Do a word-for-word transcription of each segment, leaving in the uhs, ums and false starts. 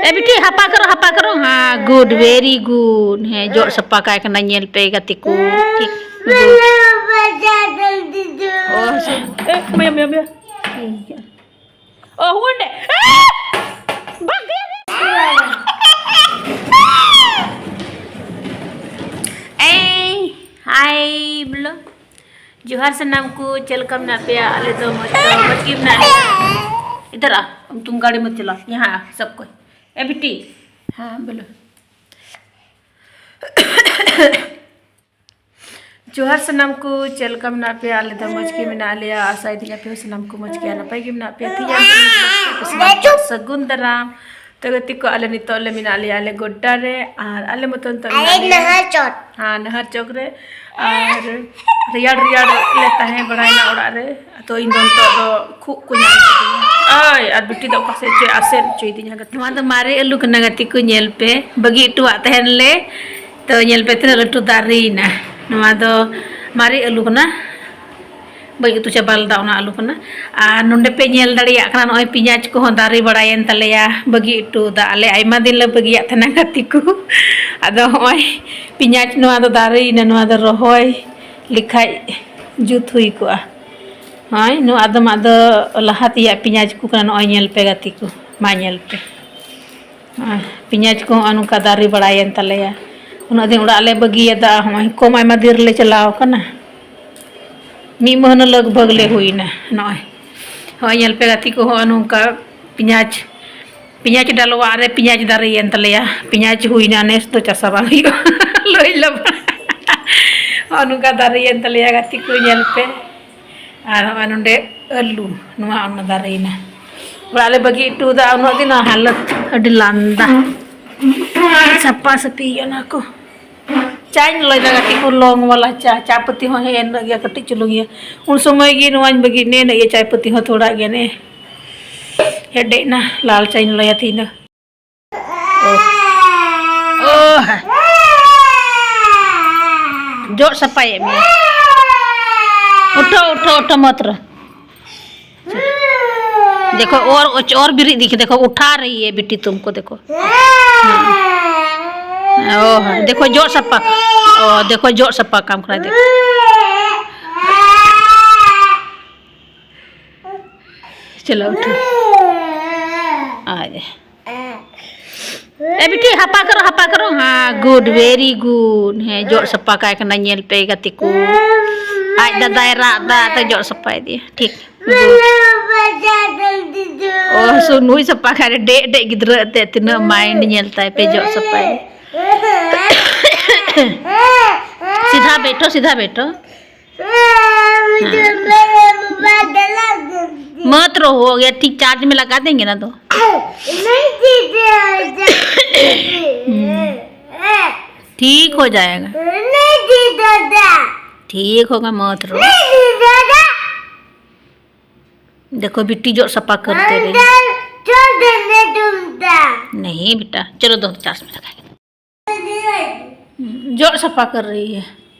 ए बेटी, ᱦᱟᱯᱟ ᱠᱚᱨᱚ, ᱦᱟᱯᱟ ᱠᱚᱨᱚ। ᱦᱮᱸ, good, very good। ᱦᱮᱸ, ᱡᱚᱜ ᱥᱟᱯᱷᱟ ᱠᱟᱭ ᱠᱟᱱᱟ, ᱧᱮᱞ ᱯᱮ ᱜᱟᱛᱮ ᱠᱚ। ᱴᱷᱤᱠ, good। ᱚ, ᱮ, ᱢᱟᱭᱟ, ᱢᱟᱭᱟ, ᱢᱟᱭᱟ। ᱚ, ᱦᱩᱭ ᱚᱸᱰᱮ। ᱮ! ᱵᱟᱝ ᱜᱮ। ᱮᱭ, hi ᱵᱚᱞᱚ। ᱡᱚᱦᱟᱨ ᱥᱟᱱᱟᱢ ᱠᱚ, ᱪᱮᱫ ᱞᱮᱠᱟ ᱢᱮᱱᱟᱜ ᱯᱮᱭᱟ? ᱟᱞᱮ ᱫᱚ ᱢᱚᱡᱽ ᱫᱚ ᱢᱚᱡᱽ ᱜᱮ ᱢᱮᱱᱟᱜ ᱞᱮᱭᱟ। इधर आ, तुम गाड़ी मत चलाओ, यहाँ आ, सब कोई। ए बेटी, हाँ, बोलो। ᱡᱚᱦᱟᱨ ᱥᱟᱱᱟᱢ ᱠᱚ, ᱪᱮᱫ ᱞᱮᱠᱟ ᱢᱮᱱᱟᱜ ᱯᱮᱭᱟ? ᱟᱞᱮ ᱫᱚ ᱢᱚᱡᱽ ᱜᱮ ᱢᱮᱱᱟᱜ ᱞᱮᱭᱟ, ᱟᱥᱟᱭᱮᱫᱟᱹᱧ ᱟᱯᱮ ᱦᱚᱸ ᱥᱟᱱᱟᱢ ᱠᱚ ᱢᱚᱡᱽ ᱜᱮᱭᱟ, ᱱᱟᱯᱟᱭ ᱜᱮ ᱢᱮᱱᱟᱜ ᱯᱮᱭᱟ᱾ ᱛᱮᱦᱮᱧ ᱟᱞᱮ ᱥᱟᱹᱜᱩᱱ ᱫᱟᱨᱟᱢ᱾ ᱛᱚ ᱜᱟᱛᱮ ᱠᱚ, ᱟᱞᱮ ᱱᱤᱛᱚᱜ ᱞᱮ ᱢᱮᱱᱟᱜ ᱞᱮᱭᱟ ᱟᱞᱮ ᱜᱚᱰᱰᱟ ᱨᱮ, ᱟᱨ ᱟᱞᱮ ᱢᱚᱛᱚ ᱱᱤᱛᱚᱜ ᱟᱞᱮ ᱢᱮᱱᱟᱜ ᱞᱮᱭᱟ ᱱᱟᱦᱟᱨ ᱪᱚᱠ᱾ ᱦᱮᱸ, ᱱᱟᱦᱟᱨ ᱪᱚᱠ ᱨᱮ, ᱟᱨ ᱨᱮᱭᱟᱲ ᱨᱮᱭᱟᱲ ᱞᱮ ᱛᱟᱦᱮᱸ ᱵᱟᱲᱟᱭᱮᱱᱟ ᱚᱲᱟᱜ ᱨᱮ᱾ ᱛᱚ ᱤᱧ ᱫᱚ ᱱᱤᱛᱚᱜ ᱫᱚ ᱠᱷᱩᱜ ᱠᱚ ᱧᱟᱢ ᱠᱤᱫᱤᱧᱟ᱾ ᱟᱭ, ᱟᱨ ᱵᱤᱴᱤ ᱫᱚ ᱚᱠᱟ ᱥᱮᱫ ᱪᱚᱭ ᱟᱥᱮᱱ ᱦᱚᱪᱚᱭᱮᱫᱤᱧᱟ ᱜᱟᱛᱮ᱾ ᱱᱚᱣᱟ ᱫᱚ ᱢᱟᱨᱮ ᱟᱹᱞᱩ ᱠᱟᱱᱟ ᱜᱟᱛᱮ ᱠᱚ, ᱧᱮᱞ ᱯᱮ, ᱵᱟᱹᱜᱤ ᱦᱚᱴᱚᱣᱟᱜ ᱛᱟᱦᱮᱱ ᱞᱮ᱾ ᱛᱚ ᱧᱮᱞ ᱯᱮ ᱛᱤᱱᱟᱹᱜ ᱞᱟᱹᱴᱩ ᱫᱟᱨᱮᱭᱮᱱᱟ᱾ ᱱᱚᱣᱟ ᱫᱚ ᱢᱟᱨᱮ ᱟᱹᱞᱩ ᱠᱟᱱᱟ, ᱵᱟᱹᱧ ᱩᱛᱩ ᱪᱟᱵᱟ ᱞᱮᱫᱟ ᱚᱱᱟ ᱟᱹᱞᱩ ᱠᱟᱱᱟ᱾ ᱟᱨ ᱱᱚᱰᱮ ᱯᱮ ᱧᱮᱞ ᱫᱟᱲᱮᱭᱟᱜ ᱠᱟᱱᱟ, ᱱᱚᱜᱼᱚᱭ ᱯᱮᱸᱭᱟᱡᱽ ᱠᱚᱦᱚᱸ ᱫᱟᱨᱮ ᱵᱟᱲᱟᱭᱮᱱ ᱛᱟᱞᱮᱭᱟ, ᱵᱟᱹᱜᱤ ᱦᱚᱴᱚ ᱫᱟ ᱟᱞᱮ, ᱟᱭᱢᱟ ᱫᱤᱱ ᱞᱮ ᱵᱟᱹᱜᱤᱭᱟᱜ ᱛᱟᱦᱮᱱᱟ ᱜᱟᱛᱮ ᱠᱚ᱾ ᱟᱫᱚ ᱱᱚᱜᱼᱚᱭ ᱯᱮᱸᱭᱟᱡᱽ ᱱᱚᱣᱟ ᱫᱚ ᱫᱟᱨᱮᱭᱮᱱᱟ, ᱱᱚᱣᱟ ᱫᱚ ᱨᱚᱦᱚᱭ ᱞᱮᱠᱷᱟᱡ ᱡᱩᱛ ᱦᱩᱭ ᱠᱚᱜᱼᱟ᱾ ᱱᱚᱜᱼᱚᱭ ᱱᱚᱣᱟ ᱟᱫᱚᱢᱟᱜ ᱫᱚ ᱞᱟᱦᱟ ᱛᱮᱭᱟᱜ ᱯᱮᱸᱭᱟᱡᱽ ᱠᱚ ᱠᱟᱱᱟ᱾ ᱱᱚᱜᱼᱚᱭ ᱧᱮᱞ ᱯᱮ ᱜᱟᱛᱮ ᱠᱚ, ᱢᱟ ᱧᱮᱞ ᱯᱮ, ᱱᱚᱜᱼᱚᱭ ᱯᱮᱸᱭᱟᱡᱽ ᱠᱚ ᱦᱚᱸᱜᱼᱚ ᱱᱚᱝᱠᱟ ᱫᱟᱨᱮ ᱵᱟᱲᱟᱭᱮᱱ ᱛᱟᱞᱮᱭᱟ᱾ ᱩᱱᱟᱹᱜ ᱫᱤᱱ ᱚᱲᱟᱜ ᱞᱮ ᱵᱟᱹᱜᱤᱭᱟᱫᱟ, ᱦᱚᱸᱜᱼᱚᱭ ᱠᱚᱢ ᱟᱭᱢᱟ ᱫᱤᱱ ᱨᱮᱞᱮ ᱪᱟᱞᱟᱣ ᱠᱟᱱᱟ, ᱢᱤᱫ ᱢᱟᱹᱦᱱᱟᱹ ᱞᱟᱜᱽ ᱵᱷᱟᱜᱽ ᱞᱮ ᱦᱩᱭᱱᱟ᱾ ᱱᱚᱜᱼᱚᱭ, ᱦᱚᱸᱜᱼᱚᱭ ᱧᱮᱞ ᱯᱮ ᱜᱟᱛᱮ ᱠᱚ, ᱦᱚᱸᱜᱼᱚ ᱱᱚᱝᱠᱟ ᱯᱮᱸᱭᱟᱡᱽ, ᱯᱮᱸᱭᱟᱡᱽ ᱰᱟᱞᱣᱟᱜ ᱨᱮ ᱯᱮᱸᱭᱟᱡᱽ ᱫᱟᱨᱮᱭᱮᱱ ᱛᱟᱞᱮᱭᱟ᱾ ᱯᱮᱸᱭᱟᱡᱽ ᱦᱩᱭᱱᱟ, ᱱᱮᱥ ᱫᱚ ᱪᱟᱥᱟ ᱵᱟᱝ ᱦᱩᱭᱩᱜᱼᱟ᱾ ᱞᱟᱹᱭ ᱞᱟᱵᱟ᱾ ᱦᱚᱸᱜᱼᱚ ᱱᱚᱝᱠᱟ ᱫᱟᱨᱮᱭᱮᱱ ᱛᱟᱞᱮᱭᱟ ᱜᱟᱛᱮ ᱠᱚ, ᱧᱮᱞ ᱯᱮ᱾ ᱟᱨ ᱦᱚᱸᱜᱼᱚᱭ ᱱᱚᱰᱮ ᱟᱹᱞᱩ, ᱱᱚᱣᱟ ᱚᱱᱟ ᱫᱟᱨᱮᱭᱮᱱᱟ᱾ ᱚᱲᱟᱜ ᱞᱮ ᱵᱟᱹᱜᱤ ᱦᱚᱴᱚ ᱠᱟᱫᱟ, ᱩᱱᱟᱹᱜ ᱫᱤᱱ ᱦᱟᱞᱚᱛ ᱟᱹᱰᱤ ᱞᱟᱸᱫᱟ᱾ ᱥᱟᱯᱟ ᱥᱟᱹᱯᱤ ᱚᱱᱟ ᱠᱚ᱾ ᱪᱟᱧ ᱞᱚᱭᱫᱟ ᱜᱟᱛᱮ ᱠᱚ, ᱞᱚᱝ ᱣᱟᱞᱟ ᱪᱟ, ᱪᱟ ᱯᱟᱹᱛᱤ ᱦᱚᱸ ᱦᱮᱡ ᱮᱱ ᱜᱮᱭᱟ ᱠᱟᱹᱴᱤᱡ ᱪᱩᱞᱩᱝ ᱜᱮ᱾ ᱩᱱ ᱥᱚᱢᱚᱭ ᱜᱮ ᱱᱚᱣᱟᱧ ᱵᱟᱹᱜᱤ, ᱱᱮ ᱱᱮ ᱜᱮ ᱪᱟᱭ ᱯᱟᱹᱛᱤ ᱦᱚᱸ ᱛᱷᱚᱲᱟ ᱜᱮ ᱱᱮ ᱦᱮᱰᱮᱡ ᱮᱱᱟ, ᱞᱟᱞ ᱪᱟᱧ ᱞᱚᱭᱟ ᱛᱤᱦᱤᱧ ᱫᱚ᱾ ᱳᱦ᱾ ᱡᱚᱜ ᱥᱟᱯᱷᱟᱭᱮᱫ ᱢᱮᱭᱟ᱾ ᱩᱴᱷᱚ, ᱩᱴᱷᱚ, ᱩᱴᱷᱚ ᱢᱚᱛ ᱨᱮ᱾ देखो, और और बिरी दिख, देखो, उठा रही है बेटी तुमको, देखो। ओ, देखो, जोर सप्पा। ओ, देखो, जोर सप्पा काम करा, देखो। चलो, उठो। आ जा। ए बेटी, ᱦᱟᱯᱟ ᱠᱚᱨᱚ, ᱦᱟᱯᱟ ᱠᱚᱨᱚ᱾ ᱦᱮᱸ, good, very good. ᱦᱮᱸ, ᱡᱚᱜ ᱥᱟᱯᱷᱟ ᱠᱟᱭ ᱠᱟᱱᱟ, ᱧᱮᱞ ᱯᱮ ᱜᱟᱛᱮ ᱠᱚ᱾ ᱟᱡ ᱫᱟᱫᱟᱭ ᱨᱟᱜ ᱫᱟ, ᱛᱚ ᱡᱚᱜ ᱥᱟᱯᱷᱟᱭ ᱫᱤᱭᱟ᱾ ᱴᱷᱤᱠ, good. ᱚ, ᱥᱩᱱᱩᱭ ᱥᱟᱯᱷᱟ ᱠᱟᱭ ᱨᱮ, ᱰᱮᱡ ᱰᱮᱡ ᱜᱤᱫᱽᱨᱟᱹ ᱮᱱᱛᱮᱫ ᱛᱤᱱᱟᱹᱜ mind, ᱧᱮᱞ ᱛᱟᱭ ᱯᱮ, ᱡᱚᱜ ᱥᱟᱯᱷᱟᱭ᱾ ᱥᱤᱫᱷᱟ ᱵᱮᱴᱷᱚ, ᱥᱤᱫᱷᱟ ᱵᱮᱴᱷᱚ। हाँ। मत रो, हो गया, ठीक चार्ज में लगा देंगे ना तो। हम्म। ठीक हो जाएगा। ठीक होगा, मत रो। देखो बिट्टी जोर सफा करते रही। नहीं बेटा, चलो दो चार्ज में लगाएंगे। जोर सफा कर रही है।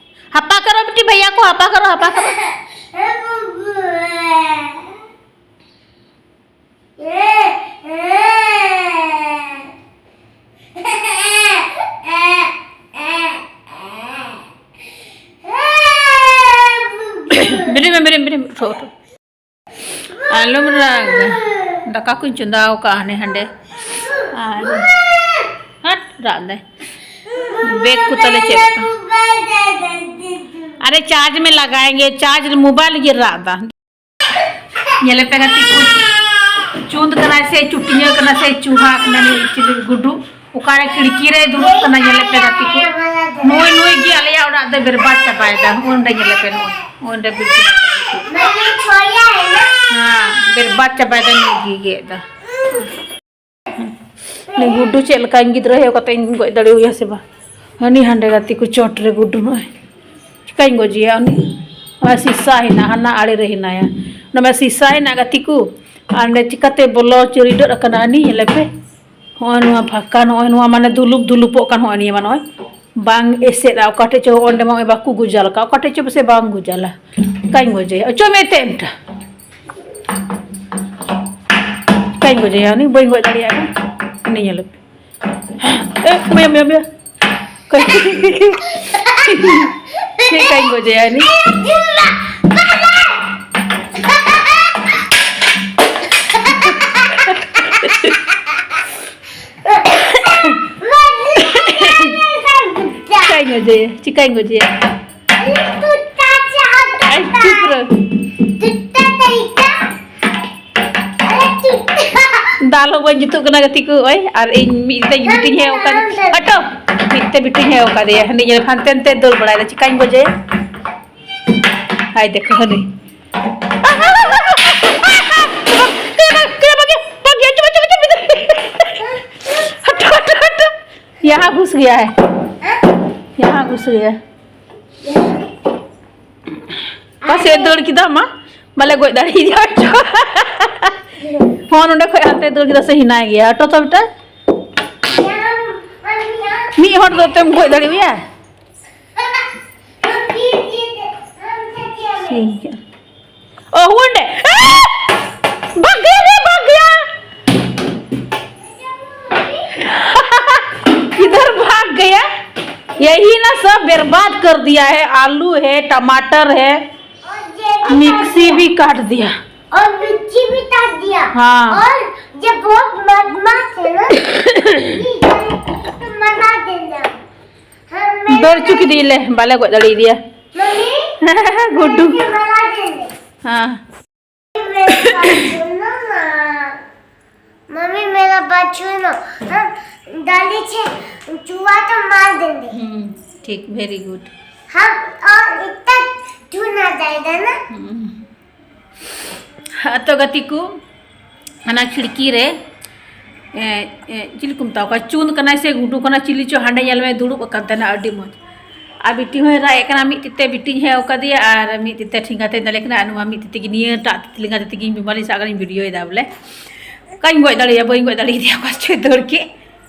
हप्पा करो बेटी, भैया को हप्पा करो, हप्पा करो। बिरी में, बिरी में, बिरी में, उठो, उठो। ᱟᱞᱚᱢ ᱨᱟᱜᱟ᱾ ᱫᱟᱠᱟ ᱠᱚᱧ ᱪᱚᱸᱫᱟ ᱟᱠᱟᱫᱼᱟ ᱦᱟᱱᱮ ᱦᱟᱸᱰᱮ᱾ ᱟᱨ ᱦᱟᱴ, ᱨᱟᱜ ᱫᱟᱭ᱾ ᱵᱮᱜᱽ ᱠᱚ ᱛᱟᱞᱮ ᱪᱮᱫ ᱞᱮᱠᱟ? ᱟᱨᱮ, ᱪᱟᱨᱡᱽ ᱢᱮ ᱞᱟᱜᱟᱭᱮᱸᱜᱮ, ᱪᱟᱨᱡᱽ ᱨᱮ ᱢᱳᱵᱟᱭᱤᱞ ᱜᱮ ᱨᱟᱜ ᱫᱟ᱾ ᱧᱮᱞᱮ ᱯᱮ ᱜᱟᱛᱮ ᱠᱚ, ᱪᱩᱸᱫ ᱠᱟᱱᱟᱭ ᱥᱮ ᱪᱩᱴᱤᱭᱟᱹ ᱠᱟᱱᱟ ᱥᱮ ᱪᱩᱦᱟ ᱠᱟᱱᱟ ᱱᱩᱭ ᱪᱤᱞᱤ ᱜᱩᱰᱩ? ᱚᱠᱟᱨᱮ ᱠᱷᱤᱲᱠᱤ ᱨᱮᱭ ᱫᱩᱲᱩᱵ ᱠᱟᱱᱟ, ᱧᱮᱞᱮ ᱯᱮ ᱜᱟᱛᱮ ᱠᱚ᱾ ᱱᱩᱭ, ᱱᱩᱭ ᱜᱮ ᱟᱞᱮᱭᱟᱜ ᱚᱲᱟᱜ ᱫᱚᱭ ᱵᱮᱨᱵᱟᱫ ᱪᱟᱵᱟᱭᱮᱫᱟ᱾ ᱚᱸᱰᱮ ᱧᱮᱞᱮ ᱯᱮ, ᱱᱩᱭ, ᱚᱸᱰᱮ ᱵᱤᱞᱰᱤᱝ᱾ ᱦᱮᱸ, ᱵᱮᱨᱵᱟᱫ ᱪᱟᱵᱟᱭᱮᱫᱟ, ᱱᱩᱭ ᱜᱮ ᱜᱮᱫ ᱮᱫᱟ᱾ ᱩᱱᱤ ᱜᱩᱰᱩ ᱪᱮᱫ ᱞᱮᱠᱟᱧ ᱜᱤᱫᱽᱨᱟᱹ ᱦᱮᱡ ᱠᱟᱛᱮ ᱤᱧ ᱜᱚᱡ ᱫᱟᱲᱮᱣᱟᱭᱟ ᱥᱮ ᱵᱟᱝ? ᱦᱟᱹᱱᱤ ᱦᱟᱸᱰᱮ ᱜᱟᱛᱮ ᱠᱚ ᱪᱚᱴ ᱨᱮ ᱜᱩᱰᱩ ᱱᱚᱜᱼᱚᱭ᱾ ᱪᱤᱠᱟᱹᱧ ᱜᱚᱡᱮᱭᱟ ᱩᱱᱤ? ᱱᱚᱣᱟ ᱥᱤᱥᱟ ᱦᱮᱱᱟᱜᱼᱟ, ᱦᱟᱱᱟ ᱟᱲᱮ ᱨᱮ ᱦᱮᱱᱟᱭᱟ᱾ ᱱᱚᱣᱟ ᱥᱤᱥᱟ ᱦᱮᱱᱟᱜᱼᱟ ᱜᱟᱛᱮ ᱠᱚ᱾ ᱟᱨ ᱚᱸᱰᱮ ᱪᱤᱠᱟᱹᱛᱮ ᱵᱚᱞᱚ ᱪᱩᱨᱤᱰᱟᱹᱜ ᱟᱠᱟᱱᱟ ᱦᱟᱹᱱᱤ, ᱧᱮᱞᱮ ᱯᱮ᱾ ᱦᱚᱸᱜᱼᱚᱭ ᱱᱚᱣᱟ ᱯᱷᱟᱸᱠᱟ, ᱱᱚᱜᱼᱚᱭ ᱱᱚᱣᱟ ᱢᱟᱱᱮ ᱫᱩᱞᱩᱯ ᱫᱩᱞᱩᱯᱚᱜ ᱠᱟᱱ, ᱦᱚᱸᱜᱼᱚᱭ ᱱᱤᱭᱟᱹ ᱢᱟ ᱱᱚᱜᱼᱚᱭ ᱵᱟᱝ ᱮᱥᱮᱫᱼᱟ᱾ ᱚᱠᱟ ᱴᱷᱮᱡ ᱪᱚ ᱚᱸᱰᱮ ᱢᱟ ᱱᱚᱜᱼᱚᱭ ᱵᱟᱠᱚ ᱜᱚᱡᱟᱞ ᱟᱠᱟᱫ, ᱚᱠᱟ ᱴᱷᱮᱡ ᱪᱚ ᱯᱟᱥᱮ ᱵᱟᱝ ᱜᱚᱡᱟᱞᱟ᱾ ᱪᱤᱠᱟᱹᱧ ᱜᱚᱡᱮᱭᱟ? ᱚᱪᱚᱜ ᱢᱮ ᱮᱱᱛᱮᱫ ᱮᱱᱴᱟ᱾ ᱜᱚᱡᱮᱭᱟ ᱩᱱᱤ, ᱵᱟᱹᱧ ᱜᱚᱡ ᱫᱟᱲᱮᱭᱟᱜ ᱠᱟᱱᱟ᱾ ᱩᱱᱤ ᱧᱮᱞᱮ ᱯᱮ᱾ ᱮ, ᱢᱟᱭᱟ, ᱢᱟᱭᱟ, ᱢᱟᱭᱟ᱾ ᱪᱮᱫ ᱞᱮᱠᱟᱧ ᱜᱚᱡᱮᱭᱟ ᱩᱱᱤ? ᱪᱤᱠᱟᱹᱧ ᱜᱚᱡᱮᱭᱟ? ᱪᱤᱠᱟᱹᱧ ᱜᱚᱡᱮᱭᱟ? ᱟᱭ, ᱪᱩᱯ ᱨᱮ᱾ ᱫᱟᱞ ᱦᱚᱸ ᱵᱟᱹᱧ ᱡᱩᱛᱩᱜ ᱠᱟᱱᱟ ᱜᱟᱛᱮ ᱠᱚ, ᱳᱭ, ᱟᱨ ᱤᱧ ᱢᱤᱫ ᱛᱮ ᱵᱤᱴᱤᱧ ᱦᱮᱡ ᱟᱠᱟᱫ, ᱦᱟᱴᱚ, ᱢᱤᱫ ᱛᱮ ᱵᱤᱴᱤᱧ ᱦᱮᱡ ᱟᱠᱟᱫᱮᱭᱟ, ᱦᱟᱹᱱᱤ ᱧᱮᱞ ᱦᱟᱱᱛᱮ ᱱᱟᱛᱮ ᱫᱟᱹᱲ ᱵᱟᱲᱟᱭᱮᱫᱟ, ᱪᱤᱠᱟᱹᱧ ᱜᱚᱡᱮᱭᱟ? ᱦᱟᱭ ᱫᱮᱠᱷᱚ ᱦᱟᱹᱱᱤ᱾ ᱦᱟᱴᱚ, ᱦᱟᱴᱚ, ᱦᱟᱴᱚ᱾ यहाँ घुस गया है, यहाँ घुस गया। ᱚᱠᱟ ᱥᱮᱫ ᱫᱟᱹᱲ ᱠᱮᱫᱟ ᱢᱟ? ᱵᱟᱞᱮ ᱜᱚᱡ ᱫᱟᱲᱮᱭᱟᱫᱮᱭᱟ᱾ ᱦᱚᱸ, ᱱᱚᱸᱰᱮ ᱠᱷᱚᱡ ᱦᱟᱱᱛᱮ ᱫᱟᱹᱲ ᱠᱮᱫᱟ ᱥᱮ ᱦᱮᱱᱟᱭ ᱜᱮᱭᱟ᱾ ᱚᱴᱚ ᱛᱚ ᱵᱮᱴᱟ᱾ ᱢᱤᱫ ᱦᱚᱲ ᱫᱚ ᱛᱮᱢ ᱜᱚᱡ ᱫᱟᱲᱮᱣᱟᱭᱟ? ᱴᱷᱤᱠ ᱜᱮᱭᱟ᱾ ओ हुआ अंडे। ए! भाग गया रे, भाग गया। किधर भाग गया? यही ना सब बर्बाद कर दिया है। आलू है, टमाटर है, मिक्सी भी काट दिया। और मिर्ची भी काट दिया। हाँ। और जब बहुत बदमाश है ना, तो मना देना। हाँ, मैं ᱫᱟᱹᱲ ᱦᱚᱪᱚ ᱠᱮᱫᱮᱭᱟᱞᱮ, ᱵᱟᱞᱮ ᱜᱚᱡ ᱫᱟᱲᱮᱭᱟᱫᱮᱭᱟ᱾ मम्मी, ᱜᱩᱰᱩ। मुझे मना देना। हाँ। मेरा बात सुनो ना। मम्मी, मेरा बात सुनो। हम दादी से चूहा तो मार देंगे। हम्म, ठीक, very good। हम और इतना छू ना जाएगा ना। हम्म। हाँ, तो गति को ᱦᱟᱱᱟ ᱠᱷᱤᱲᱠᱤ ᱨᱮ, ᱮ, ᱮ, ᱪᱤᱞᱤ ᱠᱚ ᱢᱮᱛᱟᱣ ᱠᱚᱣᱟ, ᱪᱩᱱ ᱠᱟᱱᱟᱭ ᱥᱮ ᱜᱩᱰᱩ ᱠᱟᱱᱟᱭ, ᱪᱤᱞᱤ ᱪᱚ ᱦᱟᱸᱰᱮ ᱧᱮᱞ ᱢᱮ, ᱫᱩᱲᱩᱵ ᱟᱠᱟᱱ ᱛᱟᱦᱮᱱᱟ, ᱟᱹᱰᱤ ᱢᱚᱡᱽ᱾ ᱟᱨ ᱵᱤᱴᱤ ᱦᱚᱸᱭ ᱨᱟᱜ ᱮᱫ ᱠᱟᱱᱟ, ᱢᱤᱫ ᱛᱤ ᱛᱮ ᱵᱤᱴᱤᱧ ᱦᱮᱡ ᱟᱠᱟᱫᱮᱭᱟ ᱟᱨ ᱢᱤᱫ ᱛᱤ ᱛᱮ ᱴᱷᱮᱸᱜᱟ ᱛᱮᱧ ᱫᱟᱞᱮ ᱠᱟᱱᱟ, ᱟᱨ ᱱᱚᱣᱟ ᱢᱤᱫ ᱛᱤ ᱛᱮᱜᱮ, ᱱᱤᱭᱟᱹᱴᱟᱜ ᱛᱤ ᱞᱮᱸᱜᱟ ᱛᱤ ᱛᱮᱜᱮᱧ ᱵᱤᱢᱟᱨᱤᱧ ᱥᱟᱵ ᱠᱟᱱᱟᱧ ᱵᱷᱤᱰᱤᱭᱳᱭᱮᱫᱟ ᱵᱚᱞᱮ᱾ ᱚᱠᱟᱧ ᱜᱚᱡ ᱫᱟᱲᱮᱭᱟᱭᱟ, ᱵᱟᱹᱧ ᱜᱚᱡ ᱫᱟᱲᱮᱭᱟᱫᱮᱭᱟ, ᱚᱠᱟ ᱥᱮᱫ ᱪᱚᱭ ᱫᱟᱹᱲ ᱠᱮᱫ,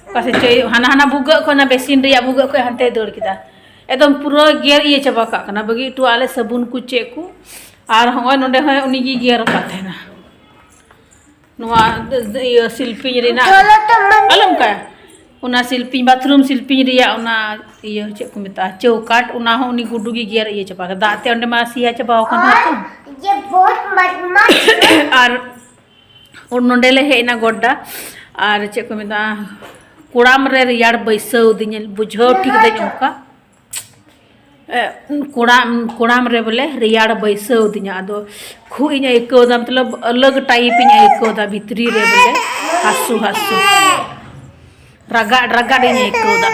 ᱚᱠᱟ ᱥᱮᱫ ᱪᱚᱭ ᱦᱟᱱᱟ ᱦᱟᱱᱟ ᱵᱷᱩᱜᱟᱹᱜ ᱠᱷᱚᱱ, ᱚᱱᱟ ᱵᱮᱥᱤᱱ ᱨᱮᱭᱟᱜ ᱵᱷᱩᱜᱟᱹᱜ ᱠᱷᱚᱱ ᱦᱟᱱᱛᱮᱭ ᱫᱟᱹᱲ ᱠᱮᱫᱟ᱾ ᱮᱠᱫᱚᱢ ᱯᱩᱨᱟᱹ ᱜᱮᱨ ᱤᱭᱟᱹ ᱪᱟᱵᱟ ᱠᱟᱜ ᱠᱟᱱᱟ, ᱵᱟᱹᱜᱤ ᱦᱚᱴᱚᱣᱟᱜ ᱞᱮ ᱥᱟᱵᱚᱱ ᱠᱚ ᱪᱮᱫ ᱠᱚ, ᱟᱨ ᱦᱚᱸᱜᱼᱚᱭ ᱱᱚᱸᱰᱮ ᱦᱚᱸ ᱩᱱᱤ ᱜᱮᱭ ᱜᱮᱨ ᱟᱠᱟᱫ ᱛᱟᱦᱮᱱᱟ᱾ ᱱᱚᱣᱟ ᱤᱭᱟᱹ ᱥᱤᱞᱯᱤᱧ ᱨᱮᱱᱟᱜ, ᱟᱞᱚᱢ ᱠᱟ ᱚᱱᱟ ᱥᱤᱞᱯᱤᱧ, ᱵᱟᱛᱷᱨᱩᱢ ᱥᱤᱞᱯᱤᱧ ᱨᱮᱭᱟᱜ ᱚᱱᱟ ᱤᱭᱟᱹ ᱪᱮᱫ ᱠᱚ ᱢᱮᱛᱟᱜᱼᱟ, ᱪᱳᱣᱠᱟᱴ, ᱚᱱᱟ ᱦᱚᱸ ᱩᱱᱤ ᱜᱩᱰᱩ ᱜᱮ ᱜᱮᱨ ᱤᱭᱟᱹ ᱪᱟᱵᱟ ᱠᱮᱫᱟ᱾ ᱫᱟᱜ ᱛᱮ ᱚᱸᱰᱮ ᱢᱟ ᱥᱮᱭᱟ ᱪᱟᱵᱟᱣ ᱟᱠᱟᱱ ᱛᱟᱦᱮᱸ ᱛᱚ᱾ ᱟᱨ ᱱᱚᱸᱰᱮ ᱞᱮ ᱦᱮᱡ ᱮᱱᱟ ᱜᱚᱰᱰᱟ, ᱟᱨ ᱪᱮᱫ ᱠᱚ ᱢᱮᱛᱟᱜᱼᱟ, ᱠᱚᱲᱟᱢ ᱨᱮ ᱨᱮᱭᱟᱲ ᱵᱟᱹᱭᱥᱟᱹᱣ ᱫᱤᱧᱟᱹ, ᱵᱩᱡᱷᱟᱹᱣ ᱴᱷᱤᱠ ᱫᱟᱹᱧ ᱚᱱᱠᱟ᱾ ᱮ, ᱠᱚᱲᱟᱢ, ᱠᱚᱲᱟᱢ ᱨᱮ ᱵᱚᱞᱮ ᱨᱮᱭᱟᱲ ᱵᱟᱹᱭᱥᱟᱹᱣ ᱫᱤᱧᱟ᱾ ᱟᱫᱚ ᱠᱷᱩᱜ ᱤᱧ ᱟᱹᱭᱠᱟᱹᱣ ᱮᱫᱟ, ᱢᱚᱛᱞᱚᱵ ᱟᱞᱟᱜᱽ type ᱤᱧ ᱟᱹᱭᱠᱟᱹᱣ ᱮᱫᱟ ᱵᱷᱤᱛᱨᱤ ᱨᱮ ᱵᱚᱞᱮ ᱦᱟᱹᱥᱩ ᱦᱟᱹᱥᱩ, ᱨᱟᱜᱟᱫ ᱨᱟᱜᱟᱫ ᱤᱧ ᱟᱹᱭᱠᱟᱹᱣ ᱮᱫᱟ᱾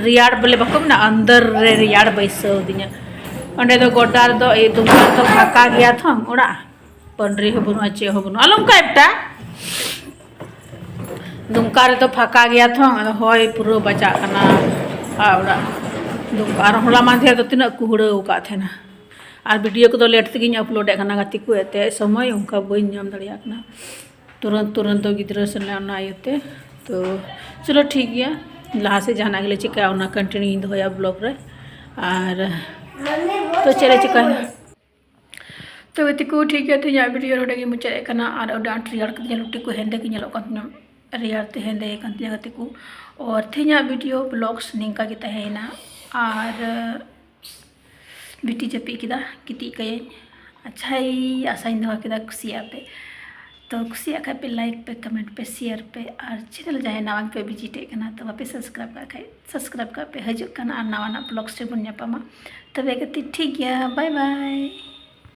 ᱨᱮᱭᱟᱲ ᱵᱚᱞᱮ ᱵᱟᱠᱚ ᱢᱮᱱᱟ, ᱟᱱᱫᱟᱨ ᱨᱮ ᱨᱮᱭᱟᱲ ᱵᱟᱹᱭᱥᱟᱹᱣ ᱫᱤᱧᱟ᱾ ᱚᱸᱰᱮ ᱫᱚ ᱜᱚᱰᱰᱟ ᱨᱮᱫᱚ, ᱤᱭᱟᱹ, ᱫᱩᱢᱠᱟ ᱨᱮᱫᱚ ᱯᱷᱟᱸᱠᱟ ᱜᱮᱭᱟ ᱛᱚ ᱚᱲᱟᱜ, ᱯᱟᱹᱰᱨᱤ ᱦᱚᱸ ᱵᱟᱹᱱᱩᱜᱼᱟ, ᱪᱮᱫ ᱦᱚᱸ ᱵᱟᱹᱱᱩᱜᱼᱟ᱾ ᱟᱞᱚᱢ ᱠᱟᱭ ᱵᱮᱴᱟ, ᱫᱩᱢᱠᱟ ᱨᱮᱫᱚ ᱯᱷᱟᱸᱠᱟ ᱜᱮᱭᱟ ᱛᱚ, ᱟᱫᱚ ᱦᱚᱭ ᱯᱩᱨᱟᱹ ᱵᱟᱡᱟᱜ ᱠᱟᱱᱟ᱾ ᱟᱨ ᱚᱲᱟᱜ ᱫᱩᱢᱠᱟ, ᱟᱨ ᱦᱚᱞᱟ ᱢᱟᱫᱷᱮᱨ ᱫᱚ ᱛᱤᱱᱟᱹᱜ ᱠᱩᱦᱲᱟᱹᱣ ᱟᱠᱟᱫ ᱛᱟᱦᱮᱱᱟ᱾ ᱟᱨ video ᱠᱚᱫᱚ late ᱛᱮᱜᱮᱧ upload ᱮᱫ ᱠᱟᱱᱟ ᱜᱟᱛᱮ ᱠᱚ, ᱮᱱᱛᱮᱫ ᱥᱚᱢᱚᱭ ᱚᱱᱠᱟ ᱵᱟᱹᱧ ᱧᱟᱢ ᱫᱟᱲᱮᱭᱟᱜ ᱠᱟᱱᱟ᱾ ᱛᱩᱨᱟᱹᱱᱛ ᱛᱩᱨᱟᱹᱱᱛ ᱫᱚ ᱜᱤᱫᱽᱨᱟᱹ ᱥᱮᱱ ᱞᱮ ᱚᱱᱟ ᱤᱭᱟᱹᱛᱮ᱾ ᱛᱚ ᱪᱚᱞᱚ ᱴᱷᱤᱠ ᱜᱮᱭᱟ, ᱞᱟᱦᱟ ᱥᱮᱫ ᱡᱟᱦᱟᱱᱟᱜ ᱜᱮᱞᱮ ᱪᱤᱠᱟᱹᱭᱟ ᱚᱱᱟ continue ᱤᱧ ᱫᱚᱦᱚᱭᱟ vlog ᱨᱮ᱾ ᱟᱨ ᱛᱚ ᱪᱮᱫ ᱞᱮ ᱪᱤᱠᱟᱹᱭᱟ? ᱛᱚ ᱜᱟᱛᱮ ᱠᱚ ᱴᱷᱤᱠ ᱜᱮᱭᱟ, ᱛᱮᱦᱮᱧᱟᱜ video ᱱᱚᱰᱮ ᱜᱮ ᱢᱩᱪᱟᱹᱫ ᱮᱫ ᱠᱟᱱᱟ᱾ ᱟᱨ ᱟᱹᱰᱤ ᱟᱸᱴ ᱨᱮᱭᱟᱲ ᱠᱟᱫᱤᱧᱟ, ᱞᱩᱴᱤ ᱠᱚ ᱦᱮᱸᱫᱮ ᱜᱮ ᱧᱮᱞᱚᱜ ᱠᱟᱱ ᱛᱤᱧᱟ, ᱨᱮᱭᱟᱲ ᱛᱮ ᱦᱮᱸᱫᱮ ᱟᱠᱟᱱ ᱛᱤᱧᱟ ᱜᱟᱛᱮ ᱠᱚ᱾ ᱟᱨ ᱛᱮᱦᱮᱧᱟᱜ video vlogs ᱱᱤᱝᱠᱟ ᱜᱮ ᱛᱟᱦᱮᱸᱭᱮᱱᱟ᱾ ᱟᱨ ᱵᱤᱴᱤ ᱡᱟᱹᱯᱤᱫ ᱠᱮᱫᱟ, ᱜᱤᱛᱤᱡ ᱠᱟᱭᱟᱹᱧ᱾ ᱟᱪᱪᱷᱟᱭ, ᱟᱥᱟᱧ ᱫᱚᱦᱚ ᱠᱮᱫᱟ ᱠᱩᱥᱤᱭᱟᱜ ᱯᱮ᱾ ᱛᱚ ᱠᱩᱥᱤᱭᱟᱜ ᱠᱷᱟᱡ ᱯᱮ like ᱯᱮ, comment ᱯᱮ, share ᱯᱮ, ᱟᱨ channel ᱡᱟᱦᱟᱸᱭ ᱱᱟᱣᱟ ᱯᱮ visit ᱮᱫ ᱠᱟᱱᱟ, ᱛᱚ ᱵᱟᱯᱮ subscribe ᱠᱟᱜ ᱠᱷᱟᱡ subscribe ᱠᱟᱜ ᱯᱮ᱾ ᱦᱤᱡᱩᱜ ᱠᱟᱱᱟ ᱟᱨ ᱱᱟᱣᱟᱱᱟᱜ vlogs ᱨᱮᱵᱚᱱ ᱧᱟᱯᱟᱢᱟ᱾ ᱛᱚᱵᱮ ᱜᱟᱛᱮ ᱴᱷᱤᱠ ᱜᱮᱭᱟ, bye bye᱾